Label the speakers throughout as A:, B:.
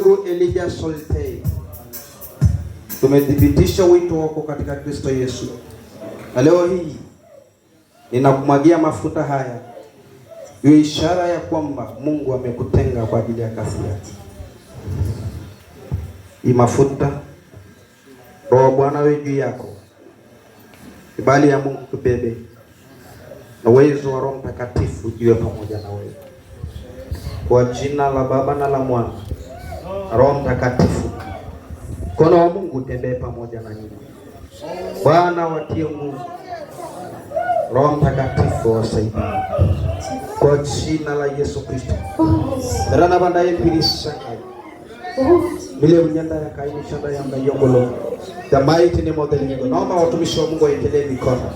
A: Ndugu Elijah Soltei, tumethibitisha wito wako katika Kristo Yesu, na leo hii ninakumwagia mafuta haya iwe ishara ya kwamba Mungu amekutenga kwa ajili ya kazi yake. Hii mafuta, Roho Bwana we juu yako, kibali ya Mungu kubebe na uwezo wa Roho Mtakatifu iwe pamoja na wewe, kwa jina la Baba na la Mwana na Roho Mtakatifu. Mkono wa Mungu utembee pamoja na nyinyi. Bwana watie nguvu, Roho Mtakatifu wasaidie, kwa jina la Yesu Kristo. Rana bandaye mpirisha mile unyanda ya kaini shanda ya ngayongolo. The mighty name of the living God. Naomba watumishi wa Mungu waekelee mikono.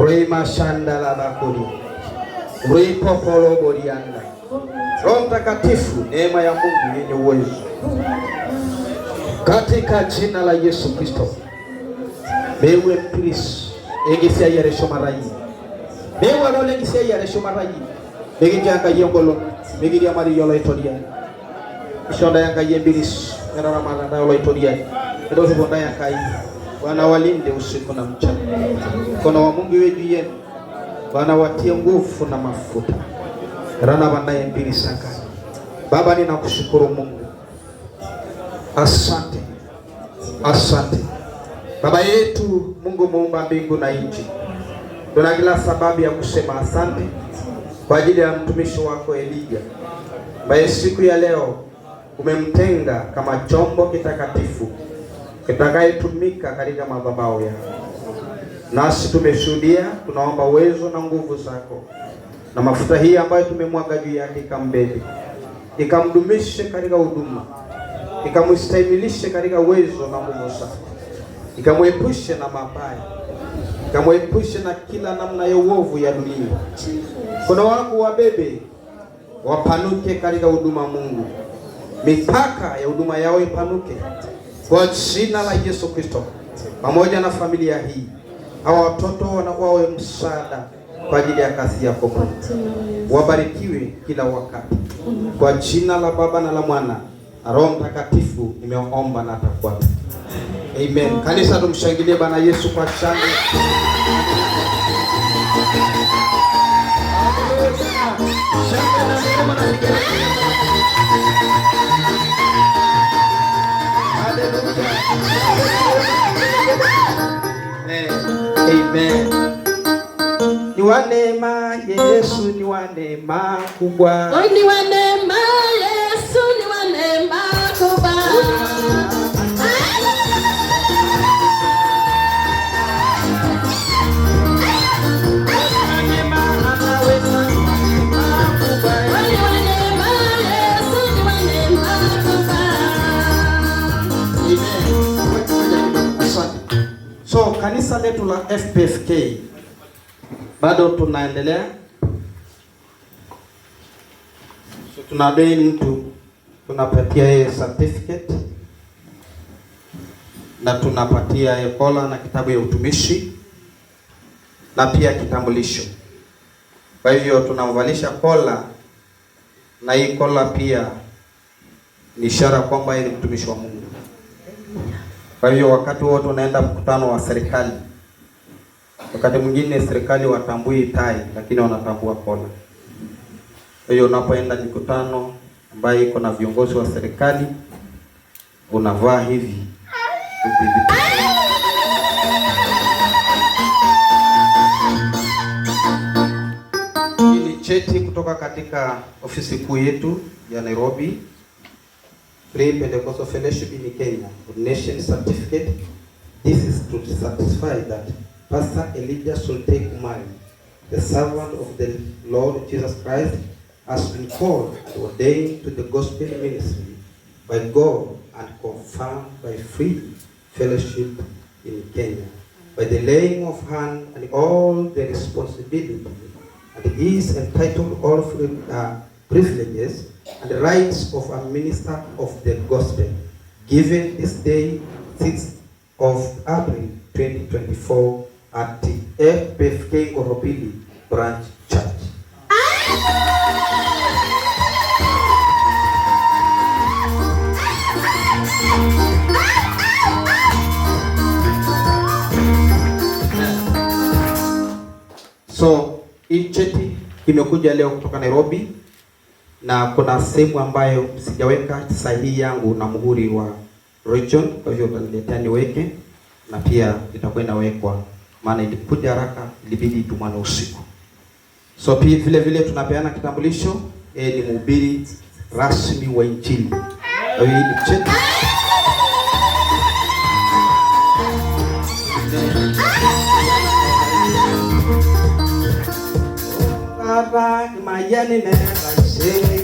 A: Rema shanda la bakuri. Ripopolo borianda. Roho Mtakatifu, neema ya Mungu yenye uwezo, katika jina la Yesu Kristo. Mewe pris egisia yeresho marayi. Mewe role egisia yeresho marayi. Megijanga yongolo, megiria mari yolo itoria. Shonda yanga yembiris, merara maranda yolo itoria. Ndio bonda yanga hii. Bwana walinde usiku na mchana. Mkono wa Mungu iwe juu yenu. Bwana watie nguvu na mafuta. Rana bandaye mbili saka. Baba, ninakushukuru Mungu. Asante. Asante. Baba yetu Mungu muumba mbingu na nchi, tuna kila sababu ya kusema asante kwa ajili ya mtumishi wako Elijah ambaye siku ya leo umemtenga kama chombo kitakatifu kitakayetumika katika madhabahu yako. Nasi tumeshuhudia, tunaomba uwezo na nguvu zako na mafuta hii ambayo tumemwaga juu yake ikambebe, ikamdumishe katika huduma, ikamstahimilishe katika uwezo na nguvu zako, ikamwepushe na mabaya, ikamwepushe na kila namna ya uovu ya dunia. Mkono wako wabebe, wapanuke katika huduma Mungu, mipaka ya huduma yao ipanuke kwa jina la Yesu Kristo, pamoja na familia hii, hawa watoto wawe msaada kwa ajili ya kazi yako Mungu. Wabarikiwe kila wakati kwa jina la Baba na la Mwana na Roho Mtakatifu, nimeomba na atakuwa. Amen. Kanisa, tumshangilie Bwana Yesu kwa shangwe. Shangwe na neema na vigelegele. Haleluya. Amen. Ni wa neema Yesu, ni wa neema kubwa.
B: Ni wa neema Yesu, ni wa neema kubwa. Ni wa neema Yesu, ni wa neema kubwa.
A: Amen. Asante. So kanisa letu la FPFK bado tunaendelea. So tunaordain mtu, tunapatia yeye certificate na tunapatia yeye kola na kitabu ya utumishi na pia kitambulisho. Kwa hivyo tunamvalisha kola, na hii kola pia ni ishara kwamba yeye ni mtumishi wa Mungu. Kwa hivyo wakati wote unaenda mkutano wa serikali, wakati mwingine serikali watambui tai, lakini wanatambua kola. Kwa hiyo unapoenda mikutano ambayo iko na viongozi wa serikali, unavaa hivi kuthibitisha. Hii ni cheti kutoka katika ofisi kuu yetu ya Nairobi, Free Pentecostal Fellowship in Kenya, Ordination Certificate. This is to certify that Pastor Elijah Sulte Kumari, the servant of the Lord Jesus Christ, has been called and ordained to the gospel ministry by God and confirmed by Free Fellowship in Kenya by the laying of hand and all the responsibility, and he is entitled all privileges and the rights of a minister of the gospel, given this day, 6th of April 2024 at the FPFK Oropili Branch Church. So hii cheti kimekuja leo kutoka Nairobi, na kuna sehemu ambayo sijaweka sahihi yangu na muhuri wa region, kwa hivyo utaniletea niweke, na pia itakuwa inawekwa, maana ilikuja haraka, ilibidi itumane usiku. So pia vile vile tunapeana kitambulisho, ni mhubiri rasmi wa Injili. Kwa hiyo hii ni cheti. Baba, mayani ne raise.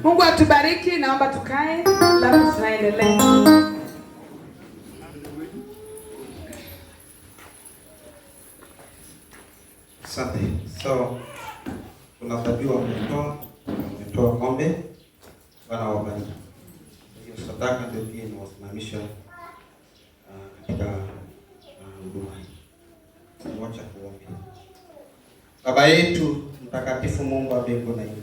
C: Mungu atubariki, naomba tukae, alafu tunaendelea.
A: Asante. So tunatabiwa mmetoa ng'ombe, Bwana wabariki. Hiyo sadaka ndio pia inawasimamisha katika huduma hii. Wacha tuombe. Baba yetu mtakatifu, Mungu wa mbingu na nchi,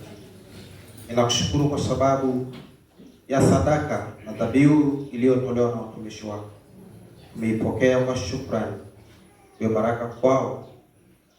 A: ninakushukuru kwa sababu ya sadaka na dhabihu iliyotolewa na watumishi wako. Umeipokea kwa shukrani, iwe baraka kwao